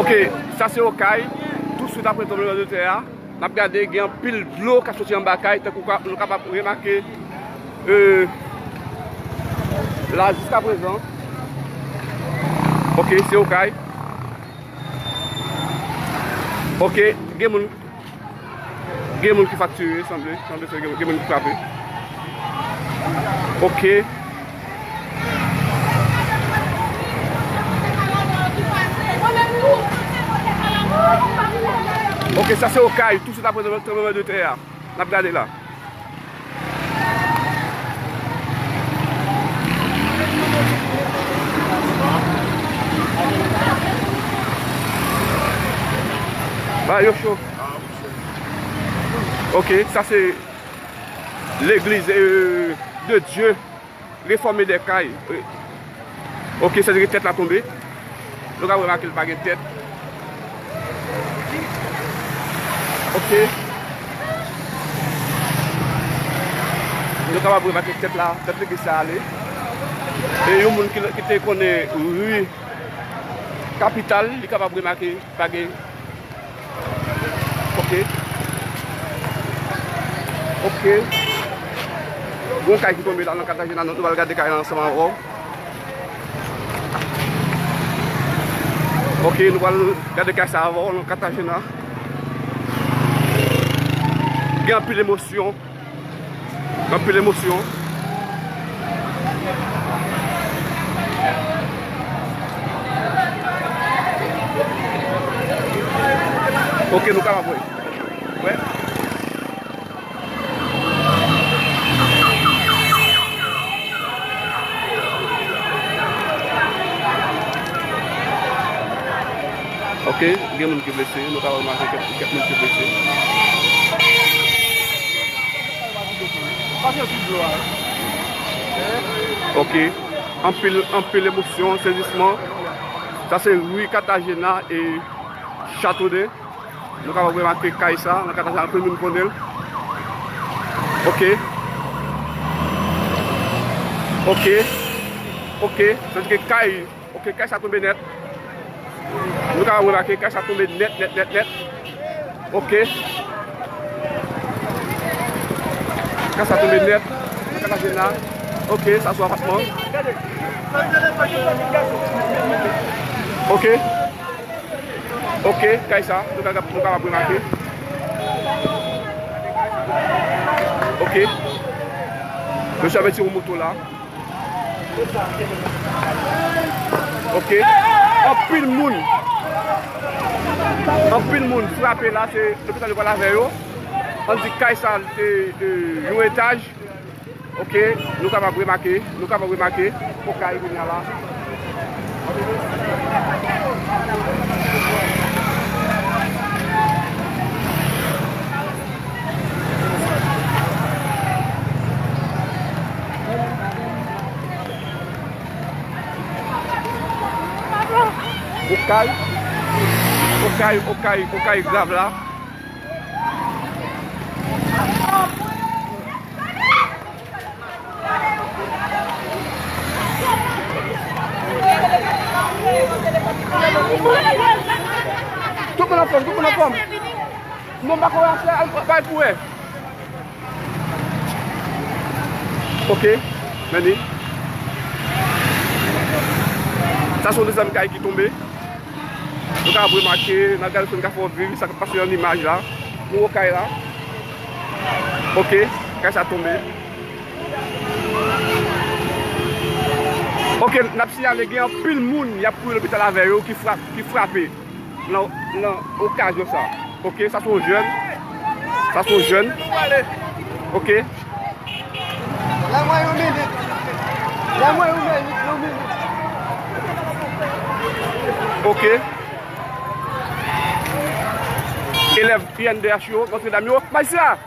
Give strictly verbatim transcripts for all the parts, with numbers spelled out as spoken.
Ok, sa se Okay. Touswit apre tranblemanntè a, n ap gade gen anpil dlo k ap soti anba kay, tankou ka, nou kapab remake, euh, la jiskaprezan. Ok, se Okay. Ok, gen moun Gen moun ki fraktire, sanble, sanble se gen, gen moun ki frape. Ok. Ok, sa se Okay, touswit apre tranblemanntè a. N ap gade la. Ba yo cho. Ok, sa se legliz, euh, de Dieu réformé des Cayes. Ok, sa se tèt la tonbe. Nou ka remake l pa gen tèt. Ok. Nou kapab remake tèt la, tèt legliz sa ale. E yon moun ki, ki te konnen ri Kapital, li kapab remake pa gen Ok. Ok. Gon kay ki tonbe la nan Katagena, nou pral gade kay la ansanm avè w. Ok, nou pral gade kay sa avè w nan Katagena. Gen anpil emosyon. Anpil emosyon. Ok, nou kapab wè. Wè. Ok, gen moun ki blese, nou ka remake kèk, kèk moun ki blese. Ok, anpil, anpil emosyon, sezisman. Sa se ri Katagena e Chatoden. Nou kapab remake kay sa, nan Katagena anpil moun konnen l. Ok. Ok. Ok, sa vle di ke kay Ok, kay sa tonbe nèt. Nou ka remake, kay sa tonbe nèt, nèt, nèt, nèt. Ok. Kay sa tonbe nèt. Kay sa jwenn la. Ok, sa sou apatman. Ok. Ok, kay sa, nou ka, nou kapab remake. Ok. Mesye ap retire yon moto la. Ok. Anpil moun. Anpil moun frape la, se lopital yo pral avè yo. Ann di kay sa te, e, yon etaj. Ok, nou kapab remake, nou kapab remake. Fo kay kounye a la. Okay, okay, okay, okay grav la. Tout moun anfòm, tout moun anfòm. Non, pa kò rache, al bay pou wè. Ok, men li. Sa se yon dezyèm kay ki tonbe. Nou ka remake, nan gade sou ka fè w viv sa k ap pase nan imaj la. Pou wè kay la. Ok, kay sa tonbe. Ok, n ap siyale gen anpil moun y ap kouri lopital avè yo ki frap-, ki frape nan, nan okazyon sa. Ok, sa se yon jèn. Sa se yon jèn. Ok. Ban mwen yon minit. Ban mwen yon minit, yon minit. Ok. Elèv I N D H yo, Notre Dame yo. Majistra!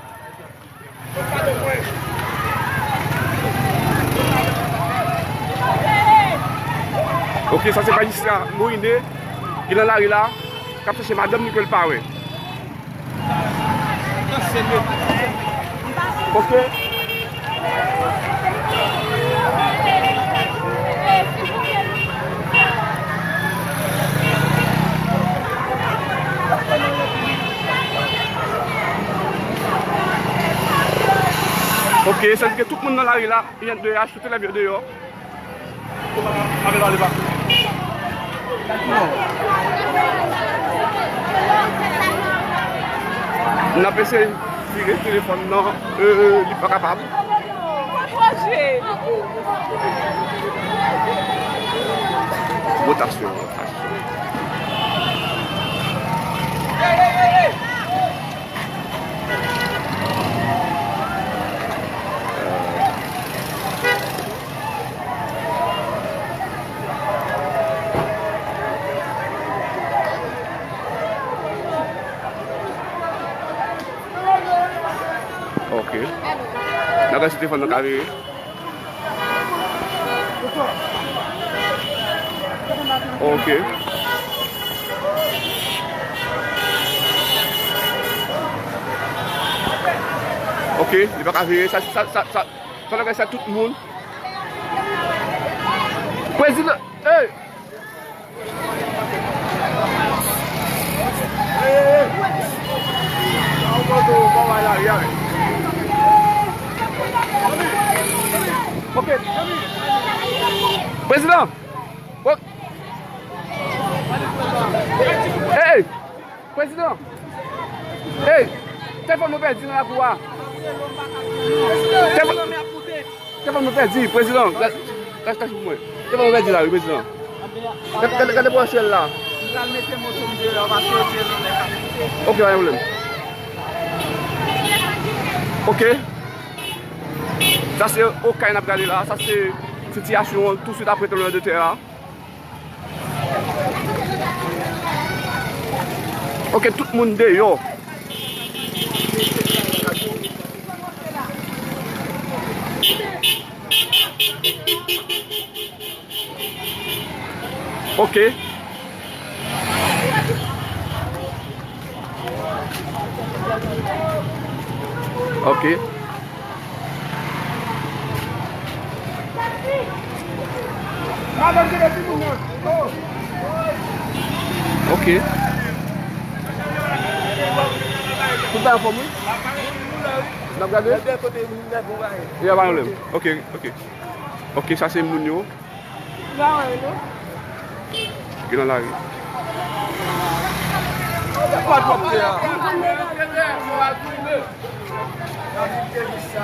Ok, sa se majistra Moïne ki nan lari la, k ap chèche madanm li ke l pa wè. Ok. Ok, sa vle di ke tout moun nan lari la, I N D H, tout elèv yo deyò. N ap eseye vire telefòn nan, euh, li pa kapab. Wotasyon, wotasyon. Ok. N ap gade si telefòn nan ka vire. Ok. Ok, li pa ka vire. Sa, sa, sa, sa, sa, sa, sa, tout moun. Prezidan, hey! Ok. Prezidan! Hey! Prezidan! Hey! Telefòn mwen pèdi nan lakou a. Telefòn, telefòn mwen pèdi, prezidan. Lach, lach, lach pou mwen. Telefòn mwen pèdi la, wi, prezidan. Gade, gade, gade branche l la. Ok, pa gen pwoblèm. Ok. Sa se Okay n ap gade la. Sa se sitiyasyon an touswit apre tranblemanntè a. Ok, tout moun deyò. Ok. Ok. Ok. Tout bagay anfòm, wi. N ap gade? Ya, pa pwoblèm. Ok, ok. Ok, sa se moun yo. Ki nan lari.